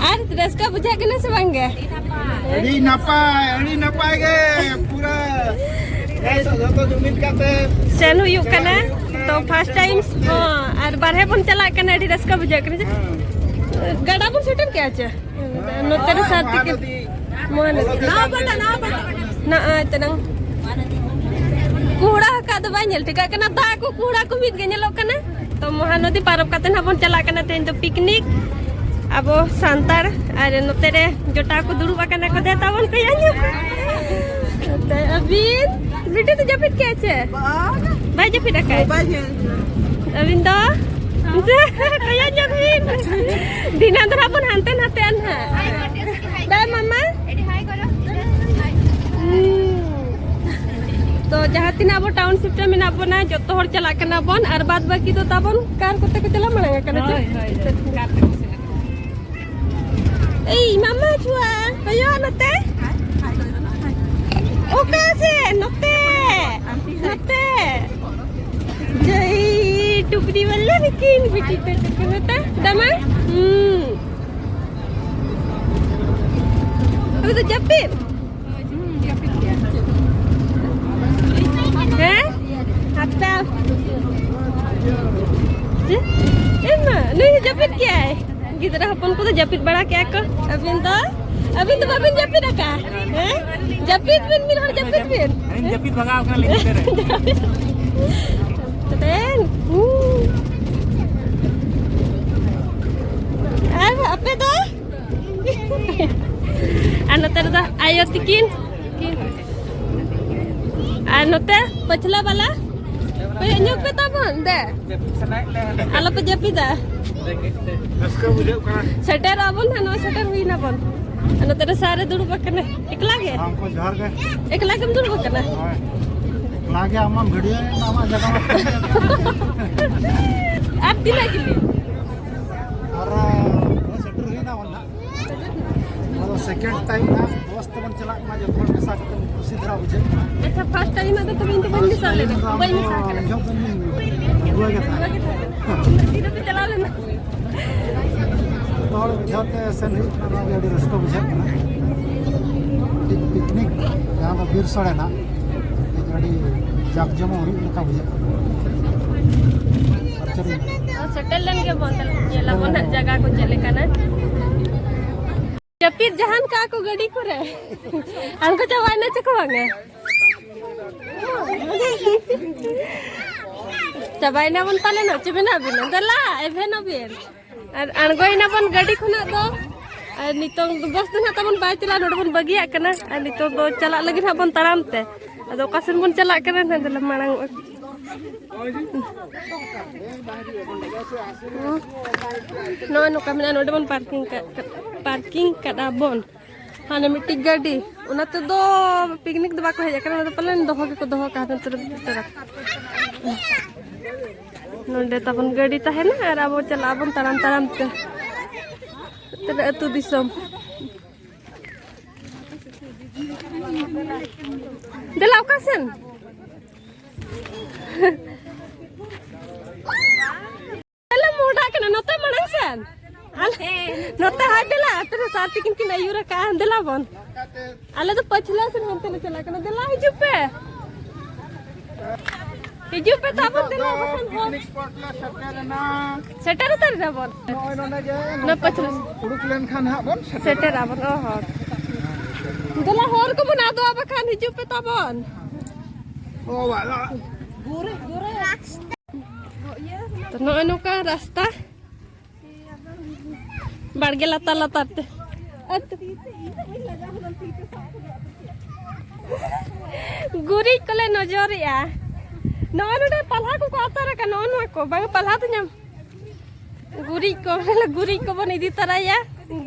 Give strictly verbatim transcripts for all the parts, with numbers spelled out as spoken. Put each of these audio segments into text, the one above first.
ᱟᱨ ᱨᱟᱹᱥᱠᱟᱹ ᱵᱩᱡᱷᱟᱹᱜ ᱠᱟᱱᱟ ᱥᱮ ᱵᱟᱝ ᱜᱮ? ᱟᱹᱰᱤ ᱱᱟᱯᱟᱭ, ᱟᱹᱰᱤ ᱱᱟᱯᱟᱭ ᱜᱮ, ᱯᱩᱨᱟᱹ ᱱᱮᱥ ᱡᱚᱛᱚ ᱡᱩᱢᱤᱫ ᱠᱟᱛᱮ ᱥᱮᱱ ᱦᱩᱭᱩᱜ ᱠᱟᱱᱟ᱾ ᱛᱚ first time ᱦᱚᱸ, ᱟᱨ ᱵᱟᱨᱦᱮ ᱵᱚᱱ ᱪᱟᱞᱟᱜ ᱠᱟᱱᱟ, ᱟᱹᱰᱤ ᱨᱟᱹᱥᱠᱟᱹ ᱵᱩᱡᱷᱟᱹᱜ ᱠᱟᱱᱟ ᱡᱮ᱾ ᱜᱟᱰᱟ ᱵᱚᱱ ᱥᱮᱴᱮᱨ ᱠᱮᱜᱼᱟ ᱪᱮ? ᱱᱚᱛᱮ ᱨᱮ ᱥᱟᱨ ᱛᱤᱠᱤᱱ ᱢᱚᱦᱟᱱᱚᱫᱤ᱾ ᱱᱚᱜᱼᱚᱭ ᱛᱮᱱᱟᱝ ᱠᱩᱦᱲᱟ ᱟᱠᱟᱫ ᱫᱚ ᱵᱟᱭ ᱧᱮᱞ ᱴᱷᱤᱠᱟᱹᱜ ᱠᱟᱱᱟ, ᱫᱟᱜ ᱠᱚ ᱠᱩᱦᱲᱟ ᱠᱚ ᱢᱤᱫ ᱜᱮ ᱧᱮᱞᱚᱜ ᱠᱟᱱᱟ᱾ ᱛᱚ ᱢᱚᱦᱟᱱᱚᱫᱤ ᱯᱟᱨᱚᱢ ᱠᱟᱛᱮ ᱱᱟᱦᱟᱜ ᱵᱚᱱ ᱪᱟᱞᱟᱜ ᱠᱟᱱᱟ ᱛᱮᱦᱮᱧ ᱫᱚ ᱯᱤᱠᱱᱤᱠ᱾ ᱟᱵᱚ ᱥᱟᱱᱛᱟᱲ ᱟᱨ ᱱᱚᱛᱮ ᱨᱮ ᱡᱚᱴᱟᱣ ᱠᱚ ᱫᱩᱲᱩᱵ ᱟᱠᱟᱱᱟ ᱠᱚ, ᱫᱮ ᱛᱟᱵᱚᱱ ᱠᱚ ᱧᱮᱞ ᱧᱚᱜ᱾ ᱱᱚᱛᱮ ᱟᱹᱵᱤᱱ ᱵᱤᱴᱤ ᱫᱚ ᱡᱟᱹᱯᱤᱫ ᱠᱮᱜᱼᱟ ᱪᱮ? ᱵᱟᱭ ᱡᱟᱹᱯᱤᱫ ᱟᱠᱟᱫ? ᱵᱟᱭ ᱧᱮᱞ᱾ ᱟᱹᱵᱤᱱ ᱫᱚ? ᱠᱚᱭᱚᱜ ᱧᱚᱜ ᱵᱤᱱ᱾ ᱫᱷᱤᱱᱟᱹᱝ ᱫᱚ ᱱᱟᱦᱟᱜ ᱵᱚᱱ ᱦᱟᱱᱛᱮ ᱱᱟᱛᱮᱜᱼᱟ ᱱᱟᱦᱟᱜ᱾ ᱵᱟᱭ ᱢᱟᱢᱟ? ᱦᱩᱸ᱾ ᱛᱚ ᱡᱟᱦᱟᱸ ᱛᱤᱱᱟᱹᱜ ᱟᱵᱚ ᱴᱟᱣᱩᱱᱥᱤᱯ ᱨᱮ ᱢᱮᱱᱟᱜ ᱵᱚᱱᱟ, ᱡᱚᱛᱚ ᱦᱚᱲ ᱪᱟᱞᱟᱜ ᱠᱟᱱᱟ ᱵᱚᱱ, ᱟᱨ ᱵᱟᱫ ᱵᱟᱹᱠᱤ ᱫᱚ ᱛᱟᱵᱚᱱ ᱠᱟᱨ ᱠᱚᱛᱮ ᱠᱚ ᱪᱟᱞᱟᱣ ᱢᱟᱲᱟᱝ ᱟᱠᱟᱱᱟ ᱪᱮ? ᱦᱳᱭ, ᱦᱳᱭ, ᱦᱳᱭ᱾ ᱠᱟᱨ ᱛᱮᱠᱚ ᱥᱮᱱᱚᱜ ᱠᱟᱱᱟ᱾ ᱮᱭ ᱢᱟᱢᱟ ᱪᱷᱩᱣᱟ, ᱠᱚᱭᱚᱜ ᱱᱚᱛᱮ᱾ ᱚᱠᱟ ᱥᱮᱫ? ᱱᱚᱛᱮ᱾ ᱱᱚᱛᱮ᱾ ᱡᱟᱹᱭ ᱴᱩᱯᱨᱤ ᱵᱟᱞᱟ ᱞᱮᱠᱤᱱ ᱵᱤᱴᱤ ᱠᱚ ᱪᱮᱫ ᱠᱚ ᱢᱮᱛᱟ? ᱫᱟᱢᱟ? ᱦᱩᱸ᱾ ᱟᱵᱚ ᱫᱚ ᱡᱟᱹᱯᱤᱫ? ᱦᱮᱸ? ᱦᱟᱯᱛᱟ᱾ ᱪᱮᱫ? ᱮ ᱢᱟ, ᱱᱩᱭ ᱦᱚᱸ ᱡᱟᱹᱯᱤᱫ ᱠᱮᱜᱼᱟᱭ᱾ ᱜᱤᱫᱽᱨᱟᱹ ᱦᱚᱯᱚᱱ ᱠᱚᱫᱚ ᱡᱟᱹᱯᱤᱫ ᱵᱟᱲᱟ ᱠᱮᱜᱼᱟ ᱠᱚ᱾ ᱟᱹᱵᱤᱱ ᱫᱚ? ᱟᱹᱵᱤᱱ ᱫᱚ ᱵᱟᱹᱵᱤᱱ ᱡᱟᱹᱯᱤᱫ ᱟᱠᱟᱫᱼᱟ? ᱦᱮᱸ? ᱡᱟᱹᱯᱤᱫ ᱵᱤᱱ, ᱢᱤᱫ ᱦᱚᱲ ᱡᱟᱹᱯᱤᱫ ᱵᱤᱱ᱾ ᱟᱹᱞᱤᱧ ᱡᱟᱹᱯᱤᱫ ᱵᱷᱟᱜᱟᱣ ᱠᱟᱱᱟᱞᱤᱧ ᱱᱚᱛᱮ ᱨᱮ᱾ ᱪᱮᱛᱮᱱ᱾ ᱦᱩᱸ᱾ ᱟᱨ ᱟᱯᱮ ᱫᱚ? ᱟᱨ ᱱᱚᱛᱮ ᱨᱮᱫᱚ ᱟᱭᱳ ᱛᱤᱠᱤᱱ᱾ ᱟᱨ ᱱᱚᱛᱮ ᱯᱟᱹᱪᱷᱞᱟᱹ ᱵᱟᱞᱟ, ᱠᱚᱭᱚᱜ ᱧᱚᱜ ᱯᱮ ᱛᱟᱵᱚᱱ, ᱫᱮ᱾ ᱡᱟᱹᱯᱤᱫ ᱥᱟᱱᱟᱭᱮᱫ ᱞᱮᱭᱟ᱾ ᱟᱞᱚᱯᱮ ᱡᱟᱹᱯᱤᱫᱟ᱾ ᱨᱮᱸᱜᱮᱡ ᱛᱮ᱾ ᱨᱟᱹᱥᱠᱟᱹ ᱵᱩᱡᱷᱟᱹᱜ ᱠᱟᱱᱟ᱾ ᱥᱮᱴᱮᱨᱚᱜ ᱟᱵᱚᱱ ᱦᱟᱸᱜ, ᱱᱚᱣᱟ ᱥᱮᱴᱮᱨ ᱦᱩᱭ ᱱᱟᱵᱚᱱ᱾ ᱟᱨ ᱱᱚᱛᱮ ᱨᱮ ᱥᱟᱨ ᱨᱮ ᱫᱩᱲᱩᱵ ᱟᱠᱟᱱᱟ᱾ ᱮᱠᱞᱟ ᱜᱮ? ᱦᱮᱸ, ᱩᱱᱠᱩ ᱡᱚᱦᱟᱨ ᱜᱮ᱾ ᱮᱠᱞᱟ ᱜᱮᱢ ᱫᱩᱲᱩᱵ ᱟᱠᱟᱱᱟ? ᱦᱳᱭ᱾ ᱮᱠᱞᱟ ᱜᱮ, ᱟᱢ ᱢᱟᱢ ᱵᱷᱤᱰᱤᱭᱳ ᱮᱫ, ᱟᱢᱟᱜ ᱡᱟᱭᱜᱟ ᱢᱟ᱾ ᱟᱨ ᱛᱤᱱᱟᱹᱜ ᱡᱤᱞᱤᱧ? ᱟᱨ, ᱥᱮᱴᱮᱨ ᱦᱩᱭᱱᱟ ᱵᱚᱱ ᱱᱟᱦᱟᱜ᱾ ᱟᱫᱚ second time ᱱᱟᱜ ᱵᱚᱥ ᱛᱮᱵᱚᱱ ᱪᱟᱞᱟᱜ ᱠᱟᱱᱟ, ᱡᱚᱛᱚ ᱦᱚᱲ ᱢᱮᱥᱟ ᱠᱟᱛᱮ ᱠᱩᱥᱤ ᱫᱷᱟᱨᱟ ᱵᱩᱡᱷᱟᱹᱜ ᱠᱟᱱᱟ᱾ ᱟᱪᱪᱷᱟ, first time ᱟᱫᱚ ᱛᱚᱵᱮ ᱤᱧ ᱫᱚ ᱵᱟᱹᱧ ᱢᱮᱥᱟ ᱞᱮᱱᱟ, ᱵᱟᱹᱧ ᱢᱮᱥᱟ ᱟᱠᱟᱱᱟ᱾ ᱤᱧ ᱦᱚᱸ ᱵᱟᱹᱧ ᱢᱮᱥᱟ ᱟᱠᱟᱱᱟ᱾ ᱛᱤᱱᱟᱹᱜ ᱯᱮ ᱪᱟᱞᱟᱣ ᱞᱮᱱᱟ? ᱢᱤᱫ ᱫᱷᱟᱣ ᱛᱮ ᱥᱮᱱ ᱦᱩᱭᱩᱜ ᱠᱟᱱᱟ, ᱚᱱᱟᱜᱮ ᱟᱹᱰᱤ ᱨᱟᱹᱥᱠᱟᱹ ᱵᱩᱡᱷᱟᱹᱜ ᱠᱟᱱᱟ᱾ ᱢᱤᱫᱴᱤᱡ ᱯᱤᱠᱱᱤᱠ, ᱡᱟᱦᱟᱸ ᱫᱚ ᱵᱤᱨ ᱥᱳᱲᱮ ᱱᱟᱜ, ᱟᱹᱰᱤ ᱡᱟᱠ ᱡᱚᱢᱚᱠ ᱦᱩᱭᱩᱜ ᱞᱮᱠᱟ ᱵᱩᱡᱷᱟᱹᱜ ᱠᱟᱱᱟ᱾ ᱟᱨ ᱪᱮᱫ ᱮᱢ ᱢᱮᱱᱟ? ᱥᱮᱴᱮᱨ ᱞᱮᱱ ᱜᱮ ᱵᱚᱱ, ᱧᱮᱞ ᱟᱵᱚᱱ ᱦᱟᱸᱜ ᱡᱟᱭᱜᱟ ᱠᱚ ᱪᱮᱫ ᱞᱮᱠᱟᱱᱟ᱾ ᱡᱟᱹᱯᱤᱫ ᱡᱟᱦᱟᱱ ᱠᱟᱜ ᱠᱚ ᱜᱟᱹᱰᱤ ᱠᱚᱨᱮ᱾ ᱟᱬᱜᱚ ᱪᱟᱵᱟᱭᱮᱱᱟ ᱪᱮ ᱠᱚ ᱵᱟᱝᱟ? ᱪᱟᱵᱟᱭᱮᱱᱟ ᱵᱚᱱ ᱯᱟᱞᱮᱱᱚᱜ, ᱪᱮ ᱢᱮᱱᱟᱜ ᱵᱤᱱᱟ? ᱫᱮᱞᱟ, ᱮᱵᱷᱮᱱᱚᱜ ᱵᱤᱱ᱾ ᱟᱨ ᱟᱬᱜᱚᱭᱮᱱᱟ ᱵᱚᱱ ᱜᱟᱹᱰᱤ ᱠᱷᱚᱱᱟᱜ ᱫᱚ᱾ ᱟᱨ ᱱᱤᱛᱚᱝ ᱫᱚ ᱵᱟᱥ ᱫᱚ ᱱᱟᱦᱟᱜ ᱛᱟᱵᱚᱱ ᱵᱟᱭ ᱪᱟᱞᱟᱜᱼᱟ, ᱱᱚᱰᱮ ᱵᱚᱱ ᱵᱟᱹᱜᱤᱭᱟᱜ ᱠᱟᱱᱟ᱾ ᱟᱨ ᱱᱤᱛᱚᱝ ᱫᱚ ᱪᱟᱞᱟᱜ ᱞᱟᱹᱜᱤᱫ ᱦᱟᱸᱜ ᱵᱚᱱ ᱛᱟᱲᱟᱢ ᱛᱮ᱾ ᱟᱫᱚ ᱚᱠᱟ ᱥᱮᱱ ᱵᱚᱱ ᱪᱟᱞᱟᱜ ᱠᱟᱱᱟ ᱱᱟᱦᱟᱜ, ᱫᱮᱞᱟ ᱢᱟᱲᱟᱝ ᱚᱜᱼᱟ᱾ ᱱᱚᱜᱼᱚᱭ ᱱᱚᱝᱠᱟ ᱢᱮᱱᱟᱜᱼᱟ, ᱱᱚᱰᱮ ᱵᱚᱱ ᱯᱟᱨᱠᱤᱝ ᱠᱟᱜ, ᱯᱟᱨᱠᱤᱝ ᱠᱟᱫᱼᱟ ᱵᱚᱱ᱾ ᱦᱟᱱᱮ ᱢᱤᱫᱴᱤᱡ ᱜᱟᱹᱰᱤ, ᱚᱱᱟ ᱛᱮᱫᱚ ᱯᱤᱠᱱᱤᱠ ᱫᱚ ᱵᱟᱠᱚ ᱦᱮᱡ ᱟᱠᱟᱱᱟ, ᱚᱱᱟ ᱫᱚ ᱯᱟᱞᱮᱱ ᱫᱚᱦᱚ ᱜᱮᱠᱚ ᱫᱚᱦᱚ ᱠᱟᱜᱼᱟ ᱦᱟᱱᱛᱮ ᱨᱮ ᱵᱷᱤᱛᱟᱹᱨ ᱨᱮ᱾ ᱱᱚᱰᱮ ᱛᱟᱵᱚᱱ ᱜᱟᱹᱰᱤ ᱛᱟᱦᱮᱱᱟ ᱟᱨ ᱟᱵᱚ ᱪᱟᱞᱟᱜ ᱟᱵᱚᱱ ᱛᱟᱲᱟᱢ ᱛᱟᱲᱟᱢ ᱛᱮ᱾ ᱛᱤᱱᱟᱹᱜ ᱟᱹᱛᱩ ᱫᱤᱥᱚᱢ᱾ ᱫᱮᱞᱟ, ᱚᱠᱟ ᱥᱮᱱ? ᱟᱞᱮ ᱢᱚᱦᱰᱟᱜ ᱠᱟᱱᱟ, ᱱᱚᱛᱮ ᱢᱟᱲᱟᱝ ᱥᱮᱱ᱾ ᱟᱞᱮ, ᱱᱚᱛᱮ ᱦᱟᱭ ᱫᱮᱞᱟ, ᱟᱯᱮ ᱫᱚ ᱥᱟᱨ ᱛᱤᱠᱤᱱ ᱠᱤᱱ ᱟᱹᱭᱩᱨ ᱟᱠᱟᱜᱼᱟ, ᱫᱮᱞᱟ ᱵᱚᱱ᱾ ᱟᱞᱮ ᱫᱚ ᱯᱟᱹᱪᱷᱞᱟᱹ ᱥᱮᱱ ᱦᱟᱱᱛᱮ ᱞᱮ ᱪᱟᱞᱟᱜ ᱠᱟᱱᱟ, ᱫᱮᱞᱟ ᱦᱤᱡᱩᱜ ᱯᱮ᱾ ᱦᱤᱡᱩᱜ ᱯᱮ ᱛᱟᱵᱚᱱ, ᱫᱮᱞᱟ ᱵᱟᱠᱷᱟᱱ ᱦᱚᱲ᱾ ᱯᱤᱠᱱᱤᱠ ᱥᱯᱚᱴ ᱞᱮ ᱥᱮᱴᱮᱨ ᱮᱱᱟ᱾ ᱥᱮᱴᱮᱨ ᱩᱛᱟᱹᱨ ᱮᱱᱟ ᱵᱚᱱ᱾ ᱱᱚᱜᱼᱚᱭ ᱱᱚᱰᱮ ᱜᱮ ᱱᱚᱣᱟ ᱱᱚᱝᱠᱟ ᱯᱟᱹᱪᱷᱞᱟᱹ ᱵᱚᱱ ᱩᱰᱩᱠ ᱞᱮᱱᱠᱷᱟᱱ ᱦᱟᱸᱜ ᱵᱚᱱ ᱥᱮᱴᱮᱨᱚᱜᱼᱟ᱾ ᱥᱮᱴᱮᱨ ᱟᱵᱚᱱ, ᱚ ᱦᱚᱸ᱾ ᱫᱮᱞᱟ ᱦᱚᱨ ᱠᱚᱵᱚᱱ ᱟᱫᱚᱜᱼᱟ ᱵᱟᱠᱷᱟᱱ, ᱦᱤᱡᱩᱜ ᱯᱮ ᱛᱟᱵᱚᱱ᱾ ᱚ ᱵᱟᱵᱟ᱾ ᱛᱚ, ᱱᱚᱜᱼᱚᱭ ᱱᱚᱝᱠᱟ ᱨᱟᱥᱛᱟ ᱵᱟᱲᱜᱮ ᱞᱟᱛᱟᱨ ᱞᱟᱛᱟᱨ ᱛᱮ᱾ ᱟᱹᱛᱩ᱾ ᱜᱩᱨᱤᱡ ᱠᱚᱞᱮ ᱱᱚᱡᱚᱨᱮᱜᱼᱟ᱾ ᱱᱚᱜᱼᱚᱭ ᱱᱚᱰᱮ ᱯᱟᱞᱦᱟ ᱠᱚᱠᱚ ᱟᱛᱟᱨ ᱟᱠᱟᱫ, ᱱᱚᱜᱼᱚ ᱱᱚᱣᱟ ᱠᱚ᱾ ᱵᱟᱝ, ᱯᱟᱞᱦᱟ ᱫᱚ ᱧᱟᱢ᱾ ᱜᱩᱨᱤᱡ ᱠᱚ, ᱜᱩᱨᱤᱡ ᱠᱚᱵᱚᱱ ᱤᱫᱤ ᱛᱟᱨᱟᱭᱟ᱾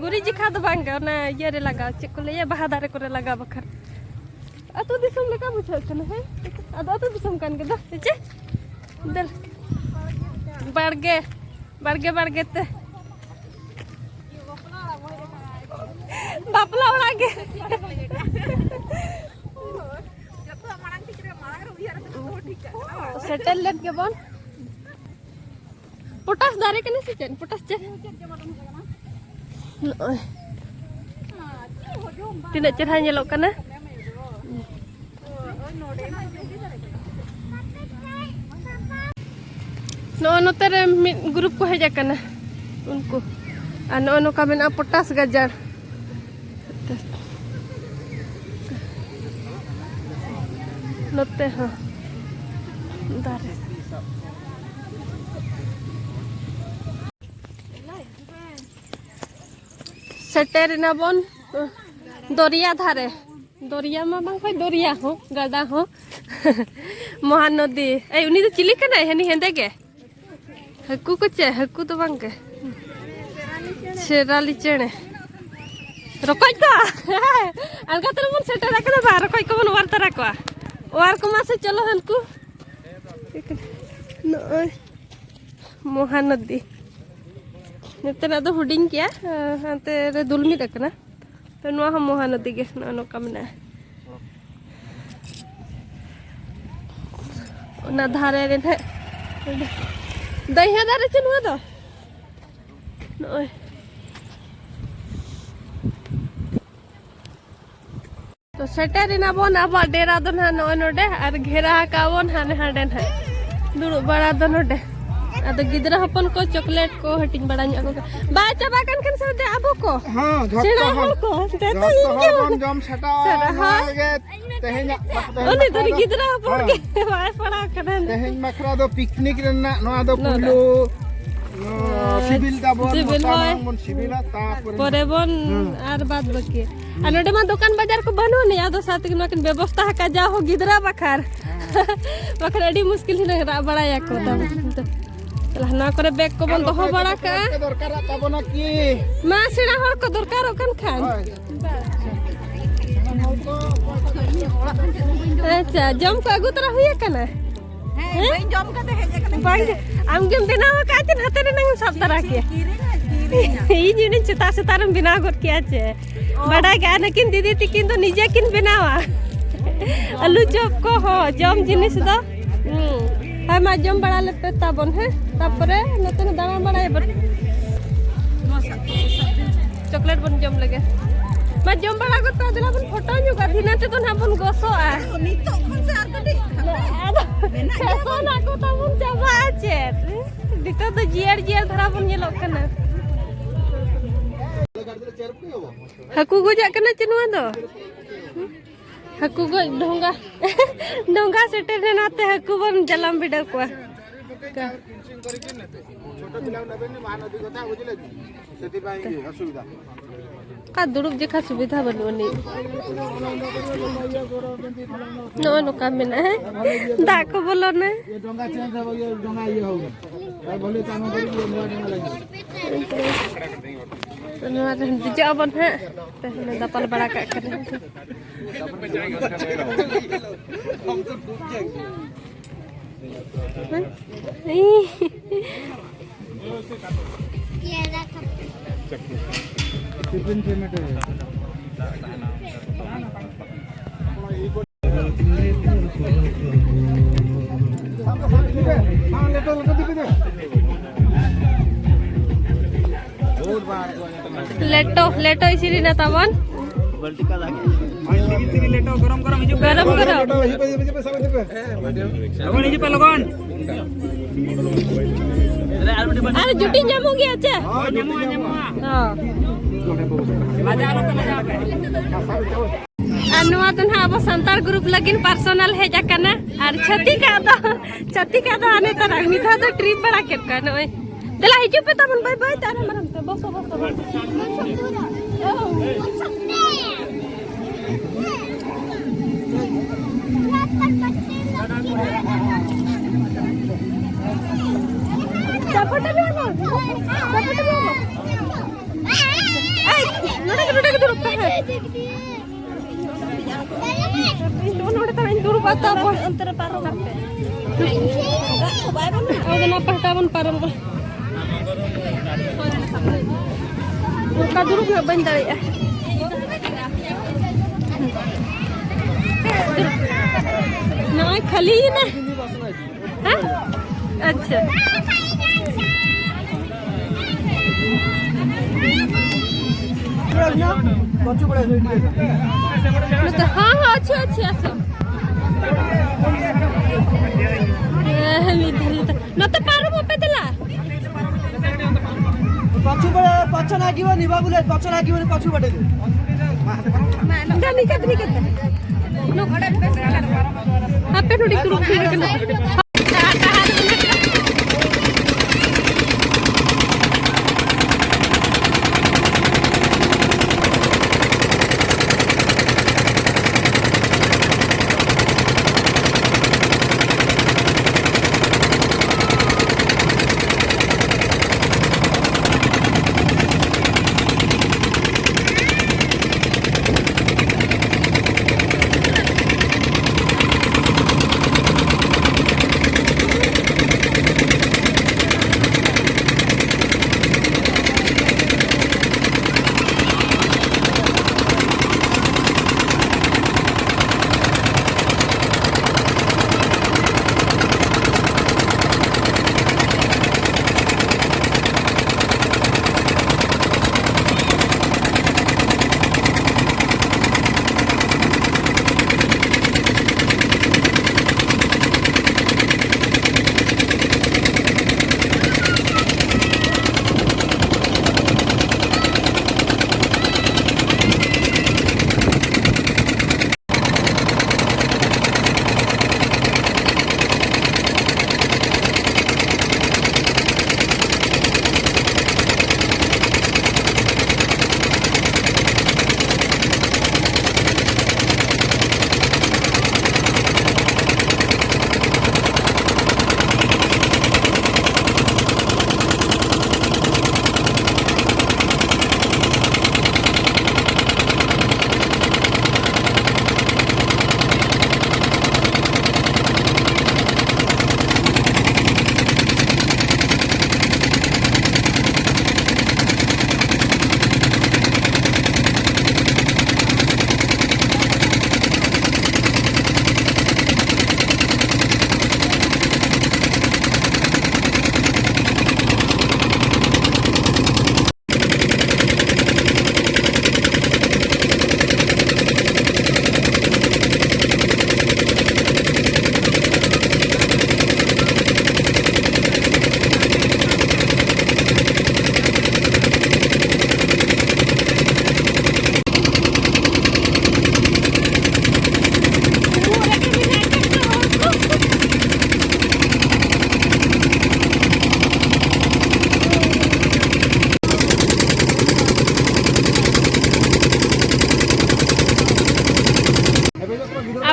ᱜᱩᱨᱤᱡ ᱡᱮᱠᱷᱟ ᱫᱚ ᱵᱟᱝ ᱜᱮ, ᱚᱱᱟ ᱤᱭᱟᱹ ᱨᱮ ᱞᱟᱜᱟᱣ, ᱪᱮᱫ ᱠᱚ ᱞᱟᱹᱭᱟ, ᱵᱟᱦᱟ ᱫᱟᱨᱮ ᱠᱚᱨᱮ ᱞᱟᱜᱟᱣ ᱵᱟᱠᱷᱨᱟ᱾ ᱟᱹᱛᱩ ᱫᱤᱥᱚᱢ ᱞᱮᱠᱟ ᱵᱩᱡᱷᱟᱹᱜ ᱠᱟᱱᱟ, ᱦᱮᱸ? ᱟᱫᱚ ᱟᱹᱛᱩ ᱫᱤᱥᱚᱢ ᱠᱟᱱ ᱜᱮ ᱫᱚ, ᱦᱮᱸ ᱪᱮ? ᱫᱮᱞ᱾ ᱵᱟᱲᱜᱮ, ᱵᱟᱲᱜᱮ, ᱵᱟᱲᱜᱮ ᱛᱮ᱾ ᱵᱟᱯᱞᱟ ᱚᱲᱟᱜ ᱜᱮ᱾ ᱥᱮᱴᱮᱨ ᱞᱮᱱ ᱜᱮᱵᱚᱱ᱾ ᱯᱚᱴᱟᱥ ᱫᱟᱨᱮ ᱠᱟᱱᱟ ᱥᱮ ᱪᱮᱫ? ᱯᱚᱴᱟᱥ ᱪᱮᱫ? ᱪᱮᱫ ᱡᱚᱢᱟᱜ ᱵᱟᱹᱱᱩᱜ ᱟᱠᱟᱱᱟ? ᱱᱚᱜᱼᱚᱭ ᱛᱤᱱᱟᱹᱜ ᱪᱮᱦᱨᱟ ᱧᱮᱞᱚᱜ ᱠᱟᱱᱟ᱾ ᱱᱚᱜᱼᱚ ᱱᱚᱛᱮ ᱨᱮ ᱢᱤᱫ ᱜᱨᱩᱯ ᱠᱚ ᱦᱮᱡ ᱟᱠᱟᱱᱟ ᱩᱱᱠᱩ᱾ ᱟᱨ ᱱᱚᱜᱼᱚ ᱱᱚᱝᱠᱟ ᱢᱮᱱᱟᱜᱼᱟ ᱯᱚᱴᱟᱥ ᱜᱟᱡᱟᱲ᱾ ᱱᱚᱛᱮ ᱦᱚᱸ ᱫᱟᱨᱮ᱾ ᱥᱮᱴᱮᱨ ᱮᱱᱟ ᱵᱚᱱ ᱫᱚᱨᱭᱟ ᱫᱷᱟᱨᱮ᱾ ᱫᱚᱨᱭᱟ ᱢᱟ ᱵᱟᱝ ᱠᱷᱟᱡ ᱫᱚᱨᱭᱟ ᱦᱚᱸ, ᱜᱟᱰᱟ ᱦᱚᱸ᱾ ᱢᱚᱦᱟᱱᱚᱫᱤ᱾ ᱮᱭ, ᱩᱱᱤ ᱫᱚ ᱪᱤᱞᱤ ᱠᱟᱱᱟᱭ? ᱦᱟᱹᱱᱤ ᱦᱮᱸᱫᱮ ᱜᱮ? ᱦᱟᱹᱠᱩ ᱠᱚ ᱪᱮ? ᱦᱟᱹᱠᱩ ᱫᱚ ᱵᱟᱝ ᱜᱮ᱾ ᱥᱮᱨᱟᱞᱤ ᱪᱮᱬᱮ᱾ ᱨᱚᱠᱚᱡ ᱠᱚ? ᱟᱬᱜᱟᱛ ᱨᱮᱵᱚᱱ ᱥᱮᱴᱮᱨ ᱟᱠᱟᱱᱟ ᱵᱟ, ᱨᱚᱠᱚᱡ ᱠᱚᱵᱚᱱ ᱚᱣᱟᱨ ᱛᱟᱨᱟ ᱠᱚᱣᱟ᱾ ᱚᱣᱟᱨ ᱠᱚᱢᱟ ᱥᱮ, ᱪᱚᱞᱚ ᱦᱟᱱᱠᱩ᱾ ᱱᱚᱜᱼᱚᱭ ᱢᱚᱦᱟᱱᱚᱫᱤ᱾ ᱱᱚᱛᱮᱱᱟᱜ ᱫᱚ ᱦᱩᱰᱤᱧ ᱜᱮᱭᱟ, ᱦᱟᱱᱛᱮ ᱨᱮ ᱫᱩᱞ ᱢᱤᱫ ᱟᱠᱟᱱᱟ᱾ ᱛᱚ, ᱱᱚᱣᱟ ᱦᱚᱸ ᱢᱚᱦᱟᱱᱚᱫᱤ ᱜᱮ, ᱱᱚᱜᱼᱚ ᱱᱚᱝᱠᱟ ᱢᱮᱱᱟᱜᱼᱟ᱾ ᱚᱱᱟ ᱫᱷᱟᱨᱮ ᱨᱮ ᱱᱟᱦᱟᱜ ᱫᱟᱹᱭᱦᱟᱹ ᱫᱟᱨᱮ ᱪᱮ ᱱᱚᱣᱟ ᱫᱚ? ᱱᱚᱜᱼᱚᱭ᱾ ᱛᱚ, ᱥᱮᱴᱮᱨ ᱮᱱᱟ ᱵᱚᱱ ᱟᱵᱚᱣᱟᱜ ᱰᱮᱨᱟ ᱫᱚ ᱱᱟᱦᱟᱜ ᱱᱚᱜᱼᱚᱭ ᱱᱚᱰᱮ, ᱟᱨ ᱜᱷᱮᱨᱟ ᱟᱠᱟᱜ ᱵᱚᱱ ᱦᱟᱸᱰᱮ ᱦᱟᱸᱰᱮ ᱱᱟᱦᱟᱜ᱾ ᱫᱩᱲᱩᱵ ᱵᱟᱲᱟ ᱫᱚ ᱱᱚᱰᱮ᱾ ᱟᱫᱚ ᱜᱤᱫᱽᱨᱟᱹ ᱦᱚᱯᱚᱱ ᱠᱚ ᱪᱚᱠᱞᱮᱴ ᱠᱚ ᱦᱟᱹᱴᱤᱧ ᱵᱟᱲᱟ ᱧᱚᱜ ᱟᱠᱚ ᱠᱟᱱᱟ᱾ ᱵᱟᱭ ᱪᱟᱵᱟ ᱠᱟᱱ ᱠᱷᱟᱱ ᱥᱟᱶᱛᱮ ᱟᱵᱚ ᱠᱚ᱾ ᱦᱮᱸ, ᱡᱷᱚᱛᱚ ᱥᱮᱬᱟ ᱦᱚᱲ᱾ ᱦᱚᱲ ᱠᱚ᱾ ᱡᱚᱛᱚ ᱡᱚᱛᱚ ᱦᱚᱲ ᱤᱧ ᱜᱮ ᱵᱚᱱ ᱡᱚᱢ ᱥᱟᱴᱟᱣᱟ᱾ ᱥᱮᱬᱟ ᱱᱚᱣᱟ ᱦᱚᱲ᱾ ᱜᱮ ᱛᱮᱦᱮᱧᱟᱜ ᱩᱱᱤ ᱫᱚ ᱢᱟᱠᱷᱨᱟ ᱫᱚ᱾ ᱜᱤᱫᱽᱨᱟᱹ ᱦᱚᱯᱚᱱ ᱦᱮᱸ᱾ ᱜᱮ ᱵᱟᱭ ᱯᱟᱲᱟᱣ ᱠᱟᱱᱟ᱾ ᱛᱮᱦᱮᱧ ᱢᱟᱠᱷᱨᱟ ᱫᱚ ᱯᱤᱠᱱᱤᱠ ᱨᱮᱱᱟᱜ ᱱᱚᱣᱟ ᱫᱚ ᱱᱚᱣᱟ ᱫᱚ᱾ ᱯᱩᱭᱞᱩ, ᱚ, ᱦᱮᱸ, ᱥᱤᱵᱤᱞ ᱛᱟᱵᱚᱱ, ᱥᱤᱵᱤᱞ ᱢᱚᱛᱟ ᱦᱚᱭ᱾ ᱢᱟᱲᱟᱝ ᱵᱚᱱ ᱥᱤᱵᱤᱞᱟ, ᱛᱟᱨᱯᱚᱨᱮ ᱯᱚᱨᱮ ᱵᱚᱱ ᱦᱮᱸ᱾ ᱟᱨ ᱵᱟᱫ ᱵᱟᱹᱠᱤ᱾ ᱟᱨ ᱱᱚᱰᱮ ᱢᱟ ᱫᱚᱠᱟᱱ ᱵᱟᱡᱟᱨ ᱠᱚ ᱵᱟᱹᱱᱩᱜ ᱟᱹᱱᱤᱡ, ᱟᱫᱚ ᱥᱟᱶᱛᱮ ᱱᱚᱣᱟ ᱠᱤᱱ ᱵᱮᱵᱚᱥᱛᱷᱟ ᱟᱠᱟᱫ, ᱡᱟ ᱦᱚᱸ ᱜᱤᱫᱽᱨᱟᱹ ᱵᱟᱠᱷᱟᱨ᱾ ᱦᱮᱸ᱾ ᱵᱟᱠᱷᱟᱱ ᱟᱹᱰᱤ ᱢᱩᱥᱠᱤᱞ ᱦᱩᱱᱟᱹᱝ ᱨᱟᱜ ᱵᱟᱲᱟᱭᱟᱠᱚ᱾ ᱦᱮᱸ᱾ ᱛᱟᱦᱚᱞᱮ ᱱᱚᱣᱟ ᱠᱚᱨᱮ ᱵᱮᱜᱽ ᱠᱚᱵᱚᱱ ᱟᱨ ᱫᱚᱦᱚ ᱚᱠᱚᱭ ᱵᱟᱲᱟ ᱠᱚᱫᱚ ᱠᱟᱜᱼᱟ᱾ ᱵᱮᱜᱽ ᱠᱚ ᱫᱚᱨᱠᱟᱨᱟᱜ ᱛᱟᱵᱚᱱᱟ ᱠᱤ? ᱢᱟ, ᱥᱮᱬᱟ ᱦᱚᱲ ᱠᱚ ᱫᱚᱨᱠᱟᱨᱚᱜ ᱠᱟᱱ ᱠᱷᱟᱱ᱾ ᱦᱳᱭ᱾ ᱟᱪᱪᱷᱟ, ᱡᱚᱢ ᱠᱚ ᱟᱹᱜᱩ ᱛᱚᱨᱟ ᱦᱩᱭ ᱟᱠᱟᱱᱟ? ᱦᱮᱸ, ᱦᱮᱸ? ᱵᱟᱹᱧ ᱡᱚᱢ ᱠᱟᱛᱮ ᱦᱮᱡ ᱟᱠᱟᱱᱟ᱾ ᱵᱟᱝ, ᱟᱢ ᱜᱮᱢ ᱵᱮᱱᱟᱣ ᱟᱠᱟᱫ ᱪᱮ ᱱᱟᱛᱮ ᱨᱮᱱᱟᱝ ᱮᱢ ᱥᱟᱵ ᱛᱟᱨᱟ ᱠᱮᱭᱟ? ᱠᱤᱨᱤᱧᱟ, ᱠᱤᱨᱤᱧᱟ᱾ ᱤᱧ ᱦᱚᱸ ᱥᱮᱛᱟᱜ ᱥᱮᱛᱟᱜ ᱨᱮᱢ ᱵᱮᱱᱟᱣ ᱜᱚᱫ ᱠᱮᱭᱟ ᱪᱮ? ᱚ᱾ ᱵᱟᱰᱟᱭ ᱠᱟᱜᱼᱟ, ᱱᱩᱠᱤᱱ ᱫᱤᱫᱤ ᱛᱤᱠᱤᱱ ᱫᱚ ᱱᱤᱡᱮ ᱠᱤᱱ ᱵᱮᱱᱟᱣᱟ᱾ ᱟᱹᱞᱩ ᱪᱚᱯ ᱠᱚ ᱦᱚᱸ, ᱡᱚᱢ ᱡᱤᱱᱤᱥ ᱫᱚ᱾ ᱦᱩᱸ᱾ ᱦᱳᱭ, ᱢᱟ, ᱡᱚᱢ ᱵᱟᱲᱟ ᱞᱮᱯᱮ ᱛᱟᱵᱚᱱ, ᱦᱮᱸ? ᱛᱟᱯᱚᱨᱮ ᱱᱚᱛᱮ ᱫᱟᱬᱟ ᱵᱟᱲᱟᱭᱟᱵᱚᱱ᱾ ᱵᱚᱱ ᱡᱚᱢ ᱞᱮᱜᱮ᱾ ᱢᱟ ᱡᱚᱢ ᱵᱟᱲᱟ ᱜᱚᱫ ᱯᱮ, ᱫᱮᱞᱟ ᱵᱚᱱ ᱯᱷᱳᱴᱳ ᱧᱚᱜᱟ, ᱫᱷᱤᱱᱟᱹ ᱛᱮᱫᱚ ᱱᱟᱦᱟᱜ ᱵᱚᱱ ᱜᱚᱥᱚᱜᱼᱟ᱾ ᱱᱤᱛᱚᱜ ᱠᱷᱚᱱ ᱥᱮ ᱟᱨ ᱠᱟᱹᱴᱤᱡ ᱟᱫᱚ ᱢᱮᱱᱟᱜ ᱜᱮᱭᱟ᱾ ᱯᱷᱮᱥᱚᱱ ᱟᱠᱚ ᱛᱟᱵᱚᱱ ᱪᱟᱵᱟᱜᱼᱟ ᱪᱮᱫ? ᱱᱤᱛᱚᱜ ᱫᱚ ᱡᱤᱭᱟᱹᱲ ᱡᱤᱭᱟᱹᱲ ᱫᱷᱟᱨᱟ ᱵᱚᱱ ᱧᱮᱞᱚᱜ ᱠᱟᱱᱟ᱾ ᱦᱟᱹᱠᱩ ᱜᱚᱡᱟᱜ ᱠᱟᱱᱟ ᱪᱮ ᱱᱚᱣᱟ ᱫᱚ? ᱦᱟᱹᱠᱩ ᱜᱚᱡ ᱰᱷᱚᱸᱜᱟ, ᱰᱷᱚᱸᱜᱟ ᱥᱮᱴᱮᱨ ᱮᱱᱟ, ᱛᱮ ᱦᱟᱹᱠᱩ ᱵᱚᱱ ᱡᱟᱞᱟᱢ ᱵᱤᱰᱟᱹᱣ ᱠᱚᱣᱟ᱾ ଛୋଟ ପିଲାକୁ ନେବେନି, ମହାନଦୀ କଥା ବୁଝିଲେ କି? ସେଥିପାଇଁ ଅସୁବିଧା। ᱚᱠᱟ ᱫᱩᱲᱩᱵ ᱡᱮᱠᱷᱟ ᱥᱩᱵᱤᱫᱷᱟ ᱵᱟᱹᱱᱩᱜ ᱟᱹᱱᱤᱡ᱾ ᱱᱚᱜᱼᱚ ᱱᱚᱝᱠᱟ ᱢᱮᱱᱟᱜᱼᱟ, ᱫᱟᱜ ᱠᱚ ᱵᱚᱞᱚᱱᱟ᱾ ᱰᱚᱸᱜᱟ ᱪᱮᱧᱡᱽ ᱦᱚᱵᱚ, ᱤᱭᱟᱹ ᱰᱚᱸᱜᱟ ᱤᱭᱟᱹ ᱦᱚᱵᱚ᱾ ᱵᱷᱚᱞᱮ ᱪᱟᱝ ᱦᱚᱵᱚ, ᱤᱭᱟᱹ ᱱᱚᱣᱟ ᱰᱚᱸᱜᱟ ᱞᱟᱹᱜᱤᱫ᱾ ᱱᱚᱣᱟ ᱨᱮ ᱫᱮᱡᱚᱜ ᱟᱵᱚᱱ ᱦᱟᱸᱜ᱾ ᱛᱮᱦᱮᱧ ᱫᱟᱯᱟᱞ ᱵᱟᱲᱟ ᱠᱟᱜ ᱠᱟᱱᱟ᱾ ᱞᱮᱴᱚ, ᱞᱮᱴᱚ ᱤᱥᱤᱱ ᱮᱱᱟ ᱛᱟᱵᱚᱱ᱾ ᱜᱚᱨᱚᱢ, ᱜᱚᱨᱚᱢ᱾ ᱞᱚᱜᱚᱱ ᱦᱤᱡᱩᱜ ᱯᱮ, ᱞᱚᱜᱚᱱ᱾ ᱟᱨ ᱡᱩᱴᱤ ᱧᱟᱢᱚᱜ ᱜᱮᱭᱟ ᱪᱮ? ᱦᱚᱸ, ᱧᱟᱢᱚᱜᱼᱟ, ᱧᱟᱢᱚᱜᱼᱟ᱾ ᱦᱚᱸ᱾ ᱞᱟᱡᱟᱣ ᱟᱞᱚᱯᱮ ᱞᱟᱡᱟᱣ ᱯᱮ᱾ ᱟᱨ ᱱᱚᱣᱟ ᱫᱚ ᱱᱟᱦᱟᱜ ᱟᱵᱚ ᱥᱟᱱᱛᱟᱲ ᱜᱨᱩᱯ ᱞᱟᱹᱜᱤᱫ ᱯᱟᱨᱥᱚᱱᱟᱞ ᱦᱮᱡ ᱟᱠᱟᱱᱟ᱾ ᱟᱨ ᱪᱷᱟᱹᱛᱤᱠᱟᱜ ᱫᱚ, ᱪᱷᱟᱹᱛᱤᱠᱟᱜ ᱫᱚ ᱦᱟᱱᱮ ᱛᱟᱨᱟ ᱢᱤᱫ ᱫᱷᱟᱣ ᱫᱚ ᱴᱨᱤᱯ ᱵᱟᱲᱟ ᱠᱮᱫ ᱠᱚᱣᱟ ᱱᱚᱜᱼᱚᱭ᱾ ᱫᱮᱞᱟ ᱦᱤᱡᱩᱜ ᱯᱮ ᱛᱟᱵᱚᱱ, ᱵᱟᱭ ᱵᱟᱭ, ᱛᱟᱭᱱᱚᱢ ᱢᱟᱨᱟᱝ ᱛᱮ, ᱵᱚᱥᱚ, ᱵᱚᱥᱚ, ᱵᱚᱥᱚ᱾ ᱪᱟᱯᱚᱴ ᱢᱮ ᱟᱢ᱾ ᱪᱟᱯᱚᱴ ᱢᱮ ᱟᱢ᱾ ᱮᱭ, ᱱᱚᱰᱮ ᱜᱮ, ᱱᱚᱰᱮ ᱜᱮ ᱫᱩᱲᱩᱵ ᱛᱟᱦᱮᱸ᱾ ᱤᱧ ᱫᱚ ᱱᱚᱰᱮ ᱛᱟᱦᱮᱸ ᱤᱧ ᱫᱩᱲᱩᱵᱟ, ᱛᱟᱯᱚᱨ ᱚᱱᱛᱮ ᱨᱮ ᱯᱟᱨᱚᱢ ᱠᱟᱛᱮ᱾ ᱟᱫᱚ ᱱᱚᱣᱟ ᱯᱟᱦᱴᱟ ᱵᱚᱱ ᱯᱟᱨᱚᱢᱚᱜᱼᱟ᱾ ᱚᱱᱠᱟ ᱫᱩᱲᱩᱵ ᱧᱚᱜ ᱵᱟᱹᱧ ᱫᱟᱲᱮᱭᱟᱜᱼᱟ᱾ ᱱᱚᱜᱼᱚᱭ ᱠᱷᱟᱹᱞᱤᱭᱮᱱᱟ᱾ ᱦᱮᱸ? ᱟᱪᱪᱷᱟ᱾ ᱟᱨ ପଛକୁ ପଳେଇ ଆସ, ଏଇଠି ଆସ। ନତେ, ହଁ, ହଁ, ଅଛି, ଅଛି, ଆସ। ଏ, ଏମିତି ଧରି ତ-, ନତେ ପାରବ ପେ ଦେଲା। ପଛକୁ ପଳେଇ, ପଛ ନାଗିବନି, ବାବୁଲେ, ପଛ ନାଗିବନି, ପଛକୁ ପଠେଇ ଦେ। ଯା, ନିକେତ, ନିକେତ। ଆପେ ନୁ ଟିକେ ରୁଖି ରୁଖି।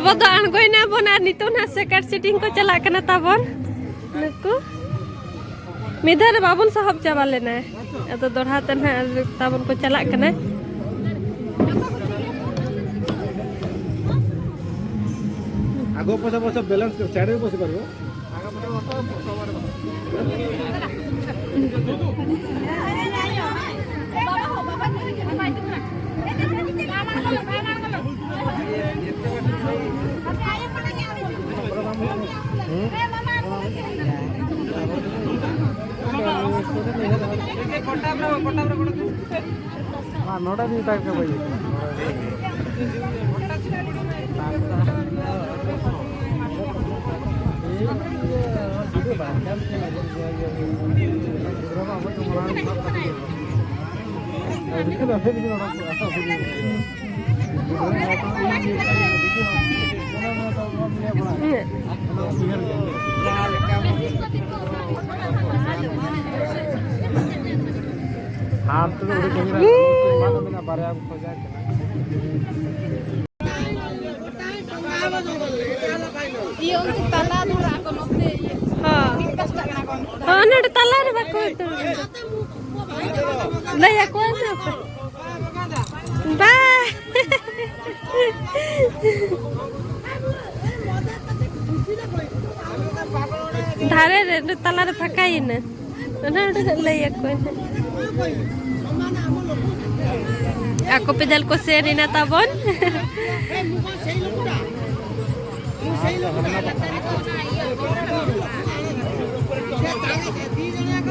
ᱟᱵᱚ ᱫᱚ ᱟᱬᱜᱚᱭᱮᱱᱟ ᱵᱚᱱ ᱟᱨ ᱱᱤᱛᱚᱜ ᱱᱟᱦᱟᱜ ᱥᱮᱠᱟᱨ ᱥᱤᱴᱤᱝ ᱠᱚ ᱪᱟᱞᱟᱜ ᱠᱟᱱᱟ ᱛᱟᱵᱚᱱ᱾ ᱱᱩᱠᱩ ᱢᱤᱫ ᱫᱷᱟᱣ ᱨᱮ ᱵᱟᱵᱚᱱ ᱥᱟᱦᱚᱵ ᱪᱟᱵᱟ ᱞᱮᱱᱟ᱾ ᱟᱫᱚ ᱫᱚᱲᱦᱟ ᱛᱮ ᱱᱟᱦᱟᱜ ᱛᱟᱵᱚᱱ ᱠᱚ ᱪᱟᱞᱟᱜ ᱠᱟᱱᱟ᱾ ଆଗ ପଛ ପଛ ବାଲାନ୍ସ କରି ଚାରିରେ ବସିପାରିବ। ᱱᱚᱰᱮ ᱢᱤᱫ ᱴᱟᱝ ᱠᱚ ᱵᱟᱹᱭ᱾ ᱦᱟᱱᱛᱮ ᱫᱚ ᱩᱰᱩᱠ ᱦᱩᱭᱩᱜᱼᱟ᱾ ᱵᱟᱨᱭᱟ ᱠᱚ ᱠᱷᱚᱡᱟ᱾ ᱤᱭᱟᱹ, ᱚᱱᱛᱮ ᱛᱟᱞᱟ ᱫᱷᱟᱨᱟ ᱠᱚ ᱱᱚᱛᱮ ᱤᱭᱟᱹ᱾ ᱦᱚᱸ᱾ ᱯᱤᱠ ᱯᱟᱥᱴᱟ ᱠᱟᱱᱟ ᱠᱚ ᱚᱱᱛᱮ᱾ ᱦᱚᱸ, ᱱᱚᱰᱮ ᱛᱟᱞᱟ ᱨᱮ ᱵᱟᱠᱚ ᱩᱛᱟᱹᱨ ᱠᱟᱱᱟ᱾ ᱞᱟᱹᱭ ᱟᱠᱚ ᱥᱮ ᱵᱟᱯᱮ? ᱵᱟ᱾ ᱫᱷᱟᱨᱮ ᱨᱮ, ᱱᱚᱰᱮ ᱛᱟᱞᱟ ᱨᱮ ᱯᱷᱟᱸᱠᱟᱭᱮᱱᱟ᱾ ᱚᱱᱟ ᱚᱸᱰᱮ ᱞᱟᱹᱭ ᱟᱠᱚ ᱱᱟᱦᱟᱜ᱾ ᱟᱠᱚ ᱯᱮᱫᱟᱞ ᱠᱚ ᱥᱮᱱ ᱮᱱᱟ ᱛᱟᱵᱚᱱ᱾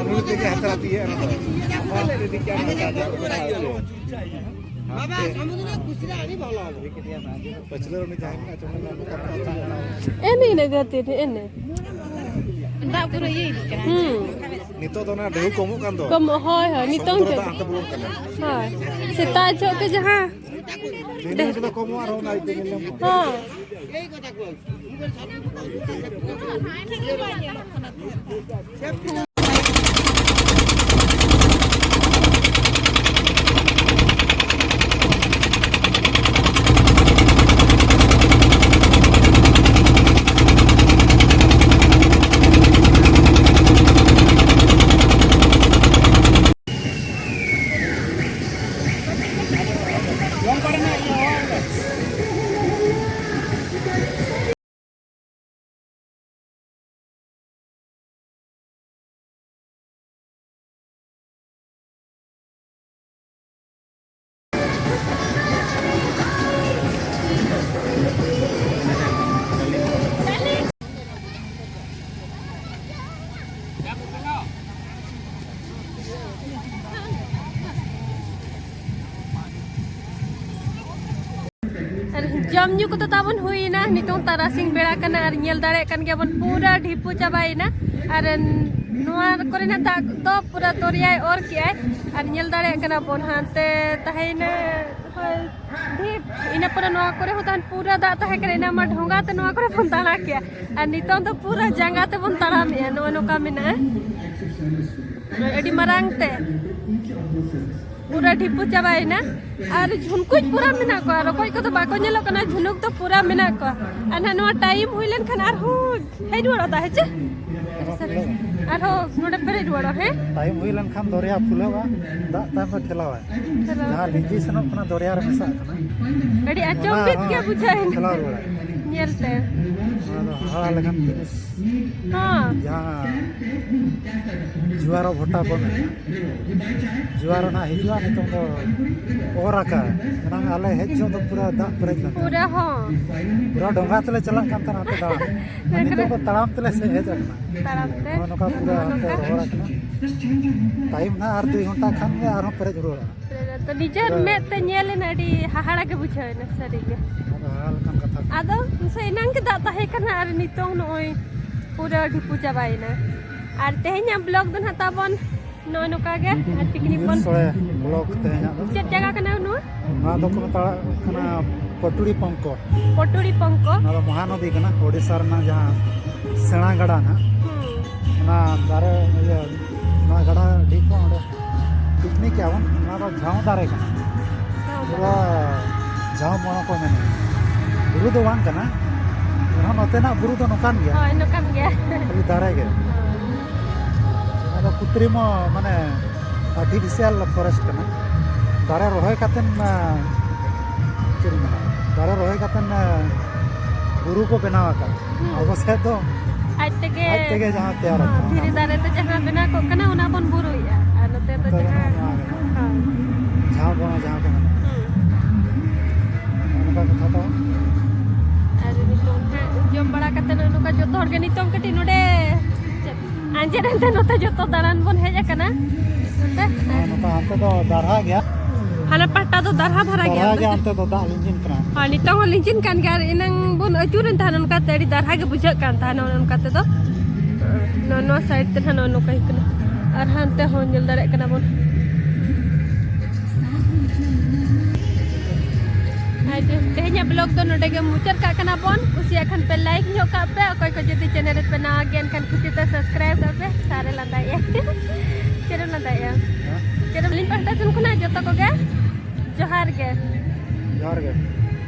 ᱩᱱᱤ ᱛᱮᱜᱮ ᱦᱟᱛᱟᱣ ᱛᱤᱭᱟᱹᱜ ᱮᱱᱟ᱾ ᱵᱟᱵᱟ, ᱥᱟᱢᱩᱫᱨᱤ ᱠᱩᱥᱤ ᱨᱮ ᱟᱹᱰᱤ ᱵᱷᱟᱞᱚ ᱦᱚᱵᱚ᱾ ᱯᱟᱹᱪᱷᱞᱟᱹ ᱩᱱᱤ ᱡᱟᱦᱟᱸᱭ ᱢᱮᱱᱟᱜ ᱪᱚ, ᱚᱱᱟ ᱫᱚ ᱠᱟᱴᱠᱟ ᱟᱹᱛᱩ ᱨᱮ ᱢᱮᱱᱟᱜᱼᱟ᱾ ᱮᱱᱮ ᱤᱱᱟᱹ ᱜᱟᱛᱮ ᱨᱮ, ᱮᱱᱮ᱾ ᱫᱟᱜ ᱯᱩᱨᱟᱹ ᱤᱭᱟᱹ ᱤᱫᱤᱜ ᱠᱟᱱᱟ᱾ ᱦᱩᱸ᱾ ᱱᱤᱛᱚᱜ ᱫᱚ ᱚᱱᱟ ᱰᱷᱮᱣ ᱠᱚᱢᱚᱜ ᱠᱟᱱ ᱫᱚ᱾ ᱠᱚᱢᱚᱜ, ᱦᱳᱭ, ᱦᱳᱭ, ᱱᱤᱛᱚᱝ ᱥᱚᱢᱩᱫᱨᱚ ᱜᱮ᱾ ᱫᱟᱜ ᱦᱟᱱᱛᱮ ᱵᱚᱞᱚᱱ ᱠᱟᱱᱟ᱾ ᱦᱳᱭ᱾ ᱥᱮᱛᱟᱜ ᱡᱚᱦᱚᱜ ᱜᱮ ᱡᱟᱦᱟᱸ᱾ ᱫᱤᱱ ᱫᱚ ᱠᱚᱢᱚᱜᱼᱟ, ᱟᱨᱦᱚᱸ ᱚᱱᱟ ᱤᱭᱟᱹ ᱧᱮᱞ ᱧᱟᱢᱚᱜᱼᱟ᱾ ᱦᱚᱸ᱾ ᱡᱚᱢ ᱧᱩ ᱠᱚᱫᱚ ᱛᱟᱵᱚᱱ ᱦᱩᱭᱱᱟ᱾ ᱱᱤᱛᱚᱝ ᱛᱟᱨᱟᱥᱤᱧ ᱵᱮᱲᱟ ᱠᱟᱱᱟ ᱟᱨ ᱧᱮᱞ ᱫᱟᱲᱮᱭᱟᱜ ᱠᱟᱱ ᱜᱮᱭᱟᱵᱚᱱ, ᱯᱩᱨᱟᱹ ᱰᱷᱤᱯᱩ ᱪᱟᱵᱟᱭᱮᱱᱟ᱾ ᱟᱨ ᱱᱚᱣᱟ ᱠᱚᱨᱮᱱᱟᱜ ᱫᱟᱜ ᱫᱚ ᱯᱩᱨᱟᱹ ᱫᱚᱨᱭᱟᱭ ᱚᱨ ᱠᱮᱜᱼᱟᱭ᱾ ᱟᱨ ᱧᱮᱞ ᱫᱟᱲᱮᱭᱟᱜ ᱠᱟᱱᱟ ᱵᱚᱱ, ᱦᱟᱱᱛᱮ ᱛᱟᱦᱮᱸᱭᱮᱱᱟ, ᱦᱳᱭ, ᱰᱷᱤᱯ᱾ ᱤᱱᱟᱹ ᱯᱚᱨᱮ ᱱᱚᱣᱟ ᱠᱚᱨᱮ ᱦᱚᱸ ᱛᱟᱦᱮᱱ ᱯᱩᱨᱟᱹ ᱫᱟᱜ ᱛᱟᱦᱮᱸ ᱠᱟᱱᱟ᱾ ᱤᱱᱟᱹ ᱢᱟ ᱰᱷᱚᱸᱜᱟ ᱛᱮ ᱱᱚᱣᱟ ᱠᱚᱨᱮ ᱵᱚᱱ ᱫᱟᱬᱟ ᱠᱮᱜᱼᱟ, ᱟᱨ ᱱᱤᱛᱚᱝ ᱫᱚ ᱯᱩᱨᱟᱹ ᱡᱟᱸᱜᱟ ᱛᱮᱵᱚᱱ ᱛᱟᱲᱟᱢᱮᱜᱼᱟ᱾ ᱱᱚᱜᱼᱚ ᱱᱚᱝᱠᱟ ᱢᱮᱱᱟᱜᱼᱟ, ᱟᱹᱰᱤ ᱢᱟᱨᱟᱝ ᱛᱮ᱾ ᱯᱩᱨᱟᱹ ᱰᱷᱤᱯᱩ ᱪᱟᱵᱟᱭᱮᱱᱟ᱾ ᱟᱨ ᱡᱷᱩᱱᱠᱩᱡ ᱯᱩᱨᱟᱹ ᱢᱮᱱᱟᱜ ᱠᱚᱣᱟ, ᱨᱚᱠᱚᱡ ᱠᱚᱫᱚ ᱵᱟᱠᱚ ᱧᱮᱞᱚᱜ ᱠᱟᱱᱟ, ᱡᱷᱤᱱᱩᱠ ᱫᱚ ᱯᱩᱨᱟᱹ ᱢᱮᱱᱟᱜ ᱠᱚᱣᱟ᱾ ᱟᱨ ᱱᱟᱦᱟᱜ ᱱᱚᱣᱟ ᱴᱟᱭᱤᱢ ᱦᱩᱭ ᱞᱮᱱᱠᱷᱟᱱ ᱟᱨᱦᱚᱸ ᱦᱮᱡ ᱨᱩᱣᱟᱹᱲᱚᱜᱼᱟ ᱫᱟᱜ, ᱦᱮᱸ ᱪᱮ? ᱟᱨᱦᱚᱸ ᱱᱚᱰᱮ ᱯᱮᱨᱮᱡ ᱨᱩᱣᱟᱹᱲᱚᱜᱼᱟ, ᱦᱮᱸ? ᱴᱟᱭᱤᱢ ᱦᱩᱭ ᱞᱮᱱᱠᱷᱟᱱ ᱫᱚᱨᱭᱟ ᱯᱷᱩᱞᱟᱹᱜᱼᱟ, ᱫᱟᱜ ᱛᱟᱭᱚᱢ ᱫᱚ ᱴᱷᱮᱞᱟᱣᱟᱭ᱾ ᱴᱷᱮᱞᱟᱣ᱾ ᱡᱟᱦᱟᱸ ᱞᱤᱸᱡᱤ ᱥᱮᱱᱚᱜ ᱠᱟᱱᱟ, ᱫᱚᱨᱭᱟ ᱨᱮ ᱢᱮᱥᱟᱜ ᱠᱟᱱᱟ᱾ ᱟᱹᱰᱤ ᱟᱪᱚᱢᱵᱤᱛ ᱚᱱᱟ ᱜᱮ ᱦᱚᱸ ᱵᱩᱡᱷᱟᱹᱣ ᱮᱱᱟ᱾ ᱴᱷᱮᱞᱟᱣ ᱨᱩᱣᱟᱹᱲᱟᱭ᱾ ᱧᱮᱞᱛᱮ᱾ ᱱᱚᱣᱟ ᱫᱚ ᱦᱟᱦᱟᱲᱟ ᱞᱮᱠᱟᱱ ᱡᱤᱱᱤᱥ᱾ ᱦᱚᱸ᱾ ᱡᱟᱦᱟᱸ ᱡᱩᱣᱟᱨᱚ ᱵᱷᱚᱴᱟ ᱠᱚ ᱢᱮᱱᱟ, ᱡᱩᱣᱟᱨ ᱚᱱᱟ ᱦᱤᱡᱩᱜᱼᱟ, ᱱᱤᱛᱚᱝ ᱫᱚ ᱚᱨ ᱟᱠᱟᱫ᱾ ᱮᱱᱟᱝ ᱟᱞᱮ ᱦᱮᱡ ᱡᱚᱦᱚᱜ ᱫᱚ ᱯᱩᱨᱟᱹ ᱫᱟᱜ ᱯᱮᱨᱮᱡ ᱞᱮᱱ ᱛᱟᱦᱮᱸᱫ᱾ ᱯᱩᱨᱟᱹ ᱦᱚᱸ᱾ ᱯᱩᱨᱟᱹ ᱰᱷᱚᱸᱜᱟ ᱛᱮᱞᱮ ᱪᱟᱞᱟᱜ ᱠᱟᱱ ᱛᱟᱦᱮᱱᱟ ᱦᱟᱱᱛᱮ ᱫᱟᱬᱟᱱ᱾ ᱟᱨ ᱱᱤᱛᱚᱝ ᱫᱚ ᱛᱟᱲᱟᱢ ᱛᱮᱞᱮ ᱥᱮ ᱦᱮᱡ ᱟᱠᱟᱱᱟ᱾ ᱛᱟᱲᱟᱢ ᱛᱮ᱾ ᱱᱚᱜᱼᱚ ᱱᱚᱝᱠᱟ ᱯᱩᱨᱟᱹ ᱱᱚᱜᱼᱚ ᱦᱟᱱᱛᱮ ᱱᱚᱝᱠᱟ᱾ ᱨᱚᱦᱚᱲ ᱟᱠᱟᱱᱟ᱾ ᱴᱟᱭᱤᱢ ᱱᱟᱦᱟᱜ ᱟᱨ ᱫᱩᱭ ᱜᱷᱚᱱᱴᱟ ᱠᱷᱟᱱ ᱜᱮ ᱟᱨᱦᱚᱸ ᱯᱮᱨᱮᱡ ᱨᱩᱣᱟᱹᱲᱚᱜᱼᱟ᱾ ᱛᱚ ᱱᱤᱡᱮᱨ ᱯᱩᱨᱟᱹ ᱢᱮᱫ ᱛᱮ ᱧᱮᱞ ᱮᱱᱟ, ᱟᱹᱰᱤ ᱦᱟᱦᱟᱲᱟ ᱜᱮ ᱵᱩᱡᱷᱟᱹᱣ ᱮᱱᱟ ᱥᱟᱹᱨᱤ ᱜᱮ᱾ ᱟᱫᱚ ᱦᱟᱦᱟᱲᱟ ᱞᱮᱠᱟᱱ ᱠᱟᱛᱷᱟ ᱠᱟᱱᱟ᱾ ᱟᱫᱚ ᱥᱮ ᱮᱱᱟᱝ ᱜᱮ ᱫᱟᱜ ᱛᱟᱦᱮᱸ ᱠᱟᱱᱟ ᱟᱨ ᱱᱤᱛᱚᱝ ᱱᱚᱜᱼᱚᱭ ᱯᱩᱨᱟᱹ ᱰᱷᱤᱯᱩ ᱪᱟᱵᱟᱭᱮᱱᱟ᱾ ᱟᱨ ᱛᱮᱦᱮᱧᱟᱜ ᱵᱞᱚᱜ ᱫᱚ ᱱᱟᱦᱟᱜ ᱛᱟᱵᱚᱱ ᱱᱚᱜᱼᱚᱭ ᱱᱚᱝᱠᱟ ᱜᱮ᱾ ᱟᱨ ᱯᱤᱠᱱᱤᱠ ᱵᱚᱱ ᱥᱚᱲᱮ ᱵᱞᱚᱜ ᱛᱮᱦᱮᱧᱟᱜ ᱫᱚ᱾ ᱪᱮᱫ ᱡᱟᱭᱜᱟ ᱠᱟᱱᱟ ᱱᱚᱣᱟ? ᱱᱚᱣᱟ ᱫᱚᱠᱚ ᱢᱮᱛᱟᱜ ᱠᱟᱱᱟ ᱯᱚᱴᱩᱲᱤ ᱯᱚᱝᱠᱚ᱾ ᱯᱚᱴᱩᱲᱤ ᱯᱚᱝᱠᱚ᱾ ᱱᱚᱣᱟ ᱫᱚ ᱢᱚᱦᱟᱱᱚᱫᱤ ᱠᱟᱱᱟ, ᱳᱰᱤᱥᱟ ᱨᱮᱱᱟᱜ ᱡᱟᱦᱟᱸ ᱥᱮᱬᱟ ᱜᱟᱰᱟ ᱱᱟᱦᱟᱜ᱾ ᱦᱩᱸ᱾ ᱚᱱᱟ ᱫᱟᱨᱮ, ᱤᱭᱟᱹ, ᱱᱚᱣᱟ ᱜᱟᱰᱟ ᱰᱷᱤᱯ ᱠᱷᱚᱱ ᱚᱸᱰᱮ ᱯᱤᱠᱱᱤᱠ ᱮᱫᱟ ᱵᱚᱱ᱾ ᱱᱚᱣᱟ ᱫᱚ ᱡᱷᱟᱶ ᱫᱟᱨᱮ ᱠᱟᱱᱟ᱾ ᱡᱷᱟᱶ ᱫᱟᱨᱮ᱾ ᱯᱩᱨᱟᱹ ᱡᱷᱟᱶ ᱵᱚᱱ ᱠᱚ ᱢᱮᱱᱟ᱾ ᱵᱩᱨᱩ ᱫᱚ ᱵᱟᱝ ᱠᱟᱱᱟ, ᱮᱱᱦᱚᱸ ᱱᱚᱛᱮᱱᱟᱜ ᱵᱩᱨᱩ ᱫᱚ ᱱᱚᱝᱠᱟᱱ ᱜᱮᱭᱟ᱾ ᱦᱳᱭ, ᱱᱚᱝᱠᱟᱱ ᱜᱮᱭᱟ᱾ ᱠᱷᱟᱹᱞᱤ ᱫᱟᱨᱮ ᱜᱮ᱾ ᱦᱳᱭ᱾ ᱱᱚᱣᱟ ᱫᱚ ᱠᱩᱛᱨᱤᱢᱚ, ᱢᱟᱱᱮ, ᱟᱨᱴᱤᱯᱷᱤᱥᱤᱭᱟᱞ ᱯᱷᱚᱨᱮᱥᱴ ᱠᱟᱱᱟ᱾ ᱫᱟᱨᱮ ᱨᱚᱦᱚᱭ ᱠᱟᱛᱮᱱ, ᱟ, ᱪᱮᱫ ᱤᱧ ᱢᱮᱱᱟ, ᱫᱟᱨᱮ ᱨᱚᱦᱚᱭ ᱠᱟᱛᱮᱱ, ᱟ, ᱵᱩᱨᱩ ᱠᱚ ᱵᱮᱱᱟᱣ ᱟᱠᱟᱫ᱾ ᱦᱩᱸ᱾ ᱟᱵᱚ ᱥᱮᱫ ᱫᱚ ᱟᱡ ᱛᱮᱜᱮ, ᱟᱡ ᱛᱮᱜᱮ ᱡᱟᱦᱟᱸ ᱛᱮᱭᱟᱨ ᱦᱚᱸ, ᱟᱠᱟᱱᱟ, ᱫᱷᱤᱨᱤ ᱚᱱᱟ ᱫᱟᱨᱮ ᱛᱮ ᱡᱟᱦᱟᱸ ᱵᱮᱱᱟᱣ ᱠᱚᱜ ᱠᱟᱱᱟ, ᱚᱱᱟ ᱵᱚᱱ ᱵᱩᱨᱩᱭᱮᱫᱼᱟ᱾ ᱟᱨ ᱱᱚᱛᱮ ᱫᱚ ᱱᱚᱛᱮ ᱫᱚ ᱡᱟᱦᱟᱸ, ᱱᱚᱣᱟ ᱜᱮ ᱱᱟᱦᱟᱜ᱾ ᱦᱳᱭ᱾ ᱡᱷᱟᱶ ᱵᱚᱱᱟ ᱡᱟᱦᱟᱸ ᱠᱚ ᱢᱮᱱᱟ᱾ ᱦᱩᱸ᱾ ᱱᱚᱜᱼᱚ ᱱᱚᱝᱠᱟ ᱠᱟᱛᱷᱟ ᱛᱟᱵᱚᱱ᱾ ᱟᱨ ᱱᱤᱛᱚᱝ ᱦᱟᱸᱜ ᱡᱚᱢ ᱵᱟᱲᱟ ᱠᱟᱛᱮ ᱱᱚᱜᱼᱚ ᱱᱚᱝᱠᱟ ᱡᱚᱛᱚ ᱦᱚᱲ ᱜᱮ ᱱᱤᱛᱚᱝ ᱠᱟᱹᱴᱤᱡ ᱱᱚᱰᱮ ᱪᱮᱫ ᱟᱸᱡᱮᱫ ᱮᱱᱛᱮ ᱱᱚᱛᱮ ᱡᱚᱛᱚ ᱫᱟᱬᱟᱱ ᱵᱚᱱ ᱦᱮᱡ ᱟᱠᱟᱱᱟ᱾ ᱱᱚᱛᱮ ᱦᱮᱸ, ᱱᱚᱝᱠᱟ ᱦᱟᱱᱛᱮ ᱫᱚ ᱫᱟᱨᱦᱟ ᱜᱮᱭᱟ᱾ ᱦᱟᱱᱟ ᱯᱟᱦᱴᱟ ᱫᱚ ᱫᱟᱨᱦᱟ ᱫᱷᱟᱨᱟ ᱜᱮᱭᱟ᱾ ᱫᱟᱨᱦᱟ ᱜᱮ, ᱦᱟᱱᱛᱮ ᱫᱚ ᱫᱟᱜ ᱞᱤᱸᱡᱤᱱ ᱠᱟᱱᱟ᱾ ᱦᱳᱭ, ᱱᱤᱛᱚᱝ ᱦᱚᱸ ᱞᱤᱸᱡᱤᱱ ᱠᱟᱱ ᱜᱮᱭᱟ᱾ ᱟᱨ ᱮᱱᱟᱝ ᱵᱚᱱ ᱟᱹᱪᱩᱨᱮᱱ ᱛᱟᱦᱮᱱᱟ ᱚᱱᱠᱟᱛᱮ, ᱟᱹᱰᱤ ᱫᱟᱨᱦᱟ ᱜᱮ ᱵᱩᱡᱷᱟᱹᱜ ᱠᱟᱱ ᱛᱟᱦᱮᱱᱟ ᱚᱱᱮ ᱚᱱᱠᱟ ᱛᱮᱫᱚ᱾ ᱱᱚᱣᱟ, ᱱᱚᱣᱟ ᱥᱟᱭᱤᱰ ᱛᱮ ᱱᱟᱦᱟᱜ ᱱᱚᱜᱼᱚ ᱱᱚᱝᱠᱟ ᱦᱩᱭᱩᱜ ᱠᱟᱱᱟ᱾ ᱟᱨ ᱦᱟᱱᱛᱮ ᱦᱚᱸ ᱧᱮᱞ ᱫᱟᱲᱮᱭᱟᱜ ᱠᱟᱱᱟ ᱵᱚᱱ᱾ ᱟᱨ ᱛᱮᱦᱮᱧᱟᱜ ᱵᱞᱚᱜ ᱫᱚ ᱱᱚᱰᱮ ᱜᱮ ᱢᱩᱪᱟᱹᱫ ᱠᱟᱜ ᱠᱟᱱᱟ ᱵᱚᱱ᱾ ᱠᱩᱥᱤᱭᱟᱜ ᱠᱷᱟᱱ ᱯᱮ ᱞᱟᱭᱤᱠ ᱧᱚᱜ ᱠᱟᱜ ᱯᱮ᱾ ᱚᱠᱚᱭ ᱠᱚ ᱡᱩᱫᱤ ᱪᱮᱱᱮᱞ ᱨᱮᱯᱮ ᱱᱟᱣᱟ ᱜᱮᱭᱟ ᱮᱱᱠᱷᱟᱱ ᱠᱩᱥᱤ ᱛᱮ ᱥᱟᱵᱥᱠᱨᱟᱭᱤᱵ ᱠᱟᱜ ᱯᱮ᱾ ᱥᱟᱨᱮ ᱞᱟᱸᱫᱟᱭᱮᱜᱼᱟ᱾ ᱪᱮᱫ ᱮᱢ ᱞᱟᱸᱫᱟᱭᱮᱜᱼᱟ? ᱦᱮᱸ? ᱪᱮᱫ ᱮᱢ, ᱟᱹᱞᱤᱧ ᱯᱟᱦᱴᱟ ᱥᱮᱱ ᱠᱷᱚᱱᱟᱜ ᱡᱚᱛᱚ ᱠᱚᱜᱮ ᱡᱚᱦᱟᱨ ᱜᱮ᱾ ᱡᱚᱦᱟᱨ ᱜᱮ᱾